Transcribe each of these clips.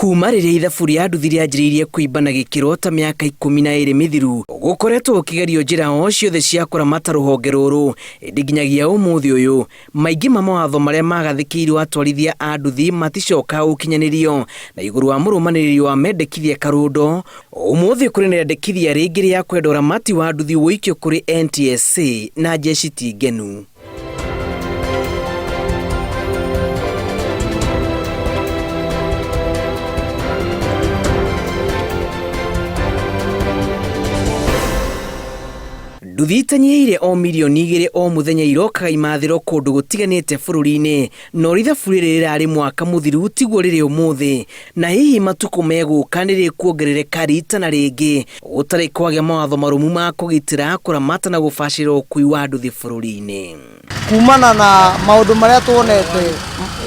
Kuma rĩrĩa ithabu rĩa nduthi rĩanjĩrĩirie kũimba na gĩkĩro ta mĩaka 12 mĩthiru, gũkoretwo gũkĩgerio njĩra o ciothe cia kũramata rũhonge rũrũ, ĩndĩ nginyagia ũmũthĩ ũyũ maingĩ ma mawatho marĩa magathĩkĩirwo atwarithia a nduthi maticokaga gũkinyanĩrio. Na igũrũ wa mũrũmanĩrĩrio wa mendekithia Karũndo, ũmũthĩ kũrĩ na rĩandĩkithia rĩngĩ rĩa kwenda ũramati wa nduthi ũikio kũrĩ NTSA na jeshi ti ngenu. Nduthi itanyihĩire o mirioni 2 o mũthenya irokaga imathĩro kũndũ gũtiganĩte bũrũri-inĩ, no rithabu rĩrĩ rĩrarĩ mwaka mũthiru tiguo rĩrĩ ũmũthĩ, na hihi matukũ megũka nĩ rĩkuongerereka rita na rĩngĩ gũtarĩ kwagĩa mawatho marũmu ma kũgitĩra, kũramata na gũbacĩrĩra ũkui wa nduthi bũrũri-inĩ. Kumana na maũndũ marĩa tuonete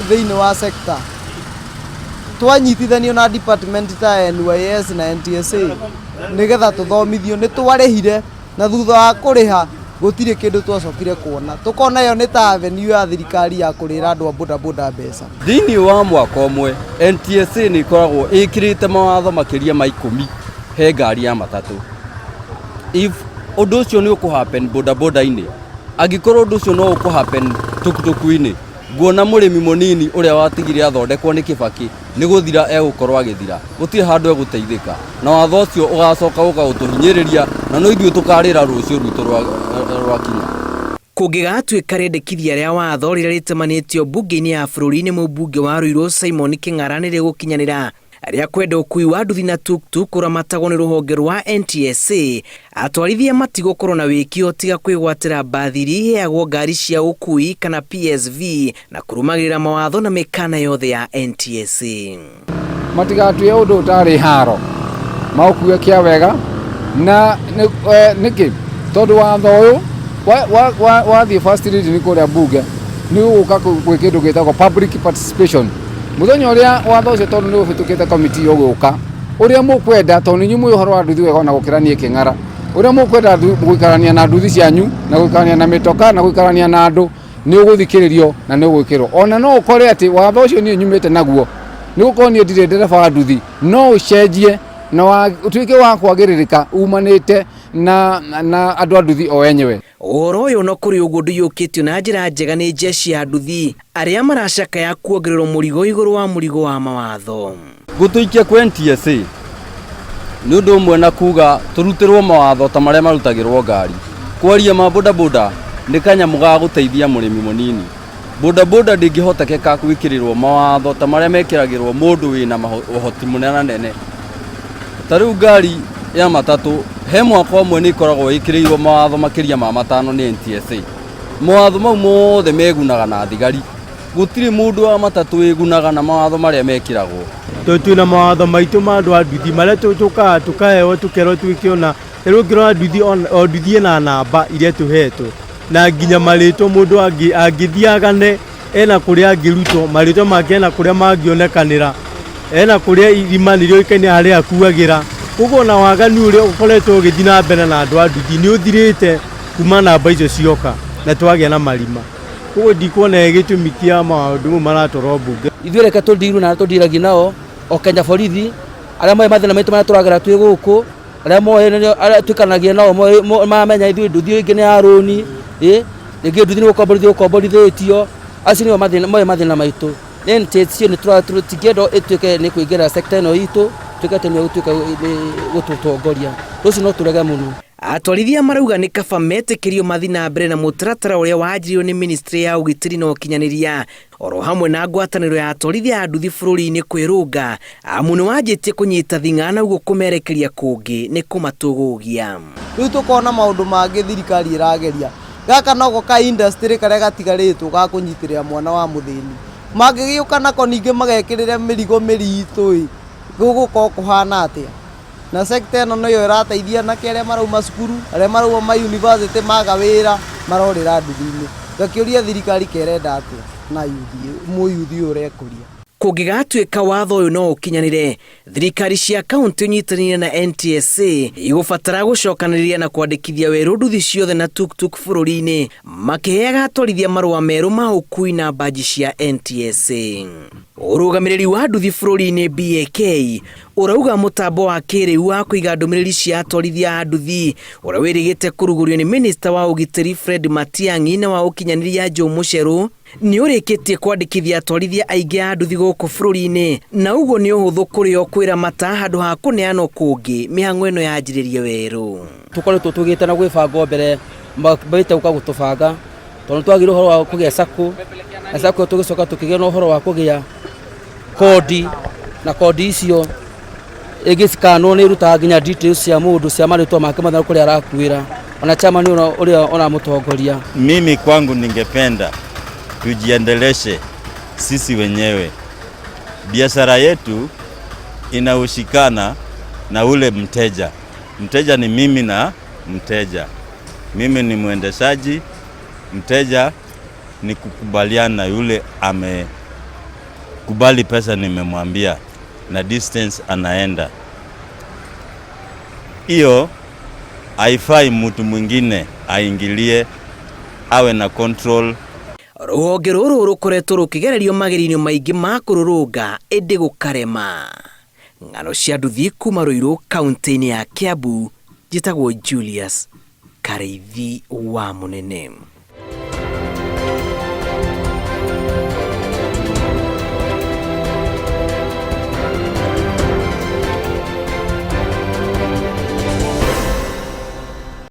thĩinĩ wa sector, twanyitithanio na department ta NYS na NTSA nĩgetha tũthomithio, nĩ twarĩhire na thutha wa kũrĩha gũtirĩ kĩndũ twacokire kuona. Tũkona ĩyo nĩ ta avenue ya thirikari ya kũrĩra andũ a bodaboda mbeca. Thĩinĩ wa mwaka ũmwe NTSA nĩ ĩkoragwo ĩkĩrĩte mawatho makĩria ma 10 he ngari ya matatũ. If ũndũ ũcio nĩ ũkũ happen bodaboda-inĩ, angĩkorwo ũndũ ũcio no ũkũ happen tukutuku-inĩ, nguona mũrĩmi mũnini ũrĩa watigire athondekwo nĩ Kibaki nĩ gũthira egũkorwo agĩthira, gũtirĩ handũ egũteithĩka, na watho ũcio ũgacoka gũka gũtũhinyĩrĩria, na no ithuĩ tũkarĩra rũciũ rwitũ rwakinya. Kũngĩgatuĩka rĩendekithia rĩa watho rĩrĩa rĩtemanĩtio mbunge-inĩ ya bũrũri nĩ mũmbunge wa Ruiru Simon Kĩng'ara nĩ rĩgũkinyanĩra rĩa kwenda ũkui wa nduthi na tuktuk ũramatagwo nĩ rũhonge rwa NTSA, atwarithia matigũkorwo na wĩkio tiga kwĩgwatĩra mbathi iria iheagwo ngari cia ũkui kana PSV na kũrũmagĩrĩra mawatho na mĩkana yothe ya NTSA. Matigatue ũndũ ũtarĩ haro, maũkue kĩa wega na nĩkĩ? Tondũ watho ũyũ wathiĩ first reading kũrĩa mbunge nĩ ũgũka gwĩ kĩndũ gĩtagwo public participation. Mũthenya ũrĩa watho ũcio tondũ nĩ ũhĩtũkĩte committee ũgũka, ũrĩa mũkwenda, tondũ nĩ inyuĩ mũĩ ũhoro wa nduthi wega ona gũkĩra niĩ Kĩng'ara, ũrĩa mũkwenda gũikarania na nduthi cianyu na gũikarania na mĩtoka na gũikarania na andũ nĩ ũgũthikĩrĩrio na nĩ ũgwĩkĩrwo. Ona no ũkore atĩ watho ũcio niĩ nyumĩte naguo nĩ gũkorwo niĩ ndirĩ ndereba wa nduthi, no ũcenjie na ũtuĩke wa kwagĩrĩrĩka umanĩte na andũ a nduthi o enyewe. Ũhoro ũyũ no kũrĩ ũguo ndũiyũkĩtio na njĩra njega nĩ jeshi ya nduthi arĩa maracakaya kuongererwo mũrigo igũrũ wa mũrigo wa mawatho. Gũtũikia kwĩ NTSA nĩ ũndũ ũmwe na kuga tũrutĩrwo mawatho ta marĩa marutagĩrwo ngari. Kwaria ma bodaboda nĩ kanyamũ ga gũteithia mũrĩmi mũnini. Bodaboda ndĩngĩhotekeka gwĩkĩrĩrwo mawatho ta marĩa mekĩragĩrwo mũndũ wĩna ũhoti mũnene. Ta rĩu ngari ya matatũ he mwaka ũmwe nĩ ĩkoragwo ĩkĩrĩirwo mawatho makĩria ma 5 nĩ NTSA. Mawatho mau mothe megunaga na thigari. Gũtirĩ mũndũ wa matatũ wĩgunaga na mawatho marĩa mekĩragwo. Tondũ twĩna mawatho maitũ ma andũ a nduthi marĩa tũkaga tũkaheo tũkerwo twĩke ũna. Rĩu ũngĩrora nduthi o nduthi ĩna namba iria tũhetwo na nginya marĩtwa mũndũ angĩthiĩ agane ena kũrĩa angĩrutwo, marĩtwa make ena kũrĩa mangĩonekanĩra, ena kũrĩa irima nĩ rĩũĩkaine harĩa akuagĩra. Koguo ona waganu ũrĩa ũkoretwo ũgĩthiĩ na mbere na andũ a nduthi nĩ ũthirĩte kuma namba icio cioka na twagĩa na marima. Koguo ndikuona gĩtũmi kĩa maũndũ mau maratwarwo mbunge. Ithuĩ reke tũndirwo na arĩa tũndiragia nao o Kenya borithi arĩa moĩ mathĩna maitũ marĩa tũragera twĩ gũkũ, arĩa moĩ arĩa twĩkanagia nao mamenya ithuĩ nduthi ĩngĩ nĩ ya rũni, rĩngĩ nduthi nĩ gũkomborithio gũkomborithĩtio, acio nĩo moĩ mathĩna maitũ. NTSA nĩ tũtingĩenda ĩtuĩke nĩ kũingĩra sector ĩno itũ, tuĩke atĩ nĩ ĩgũtuĩka nĩ gũtũtongoria. Rũciũ no tũrege mũno. Atwarithia marauga nĩ kaba metĩkĩrio mathiĩ na mbere na mũtaratara ũrĩa wanjĩrĩirio nĩ ministry ya ũgitĩri na ũkinyanĩria oro hamwe na ngwatanĩro ya atwarithia a nduthi bũrũri-inĩ kwĩrũnga, amu nĩ wanjĩtie kũnyita thing'a na ũguo kũmerekeria kũngĩ nĩ kũmatũgũgia. Rĩu tũkona maũndũ mangĩ thirikari ĩrageria. Gaka noko ka industry karĩa gatigarĩtwo ga kũnyitĩrĩra mwana wa mũthĩni. Mangĩgĩũka nako ningĩ magekĩrĩre mĩrigo mĩritũ ĩ, gũgũkorwo kũhana atĩa? Na sector ĩno nĩyo ĩrateithia anake arĩa marauma cukuru, arĩa marauma ma university maga wĩra, marorĩra nduthi-inĩ. Ngakĩũria thirikari kerenda atĩa na yuthi, mũyuthi ũyũ ũrekũria. Kũngĩgatuĩka watho ũyũ no ũkinyanĩre, thirikari cia kaunti ũnyitanĩire na NTSA igũbatara gũcokanĩrĩria na kwandĩkithia werũ nduthi ciothe na tuktuk bũrũri-inĩ, makĩheaga atwarithia marũa merũ ma ũkui na mbanji cia NTSA. Ũrũgamĩrĩri wa nduthi bũrũri-inĩ BAK ũrauga mũtambo wa kĩrĩu wa kũiga ndũmĩrĩri cia atwarithia a nduthi ũrĩa wĩrĩgĩte kũrugũrio nĩ minista wa ũgitĩri Fred Matiang'i na wa ũkinyanĩria Joe Mucheru nĩ ũrĩkĩtie kwandĩkithia atwarithia aingĩ a nduthi gũkũ bũrũri-inĩ, na ũguo nĩ ũhũthũ kũrĩ o kwĩramata handũ ha kũneanwo kũngĩ mĩhang'o ĩno yanjĩrĩrie werũ. Tũkoretwo tũgĩte na gwĩbanga mbere mabĩte gũka gũtũbanga tondũ twagire ũhoro wa kũgĩa sacco na sacco tũgĩcoka tũkĩgĩa na ũhoro wa kũgĩa kodi na kodi icio ĩgĩcikanwo nĩ ĩrutaga nginya details cia mũndũ cia marĩtwa make mothe kũrĩa arakuĩra ona chama nĩ ũrĩa ũramũtongoria. Mimi kwangu ningependa tujiendeleshe sisi wenyewe. Biashara yetu inahusikana na ule mteja. Mteja ni mimi na mteja. Mimi ni mwendeshaji, mteja ni kukubaliana na yule amekubali pesa nimemwambia na distance anaenda. Hiyo haifai mtu mwingine aingilie, awe na control. Rũhonge rũrũ rũkoretwo rũkĩgererio magerio-inĩ maingĩ ma kũrũrũnga ĩndĩ gũkarema. Ng'ano cia nduthi kuma Ruiru kaunti-inĩ ya Kiambu, njĩtagwo Julius Karĩithi wa Mũnene.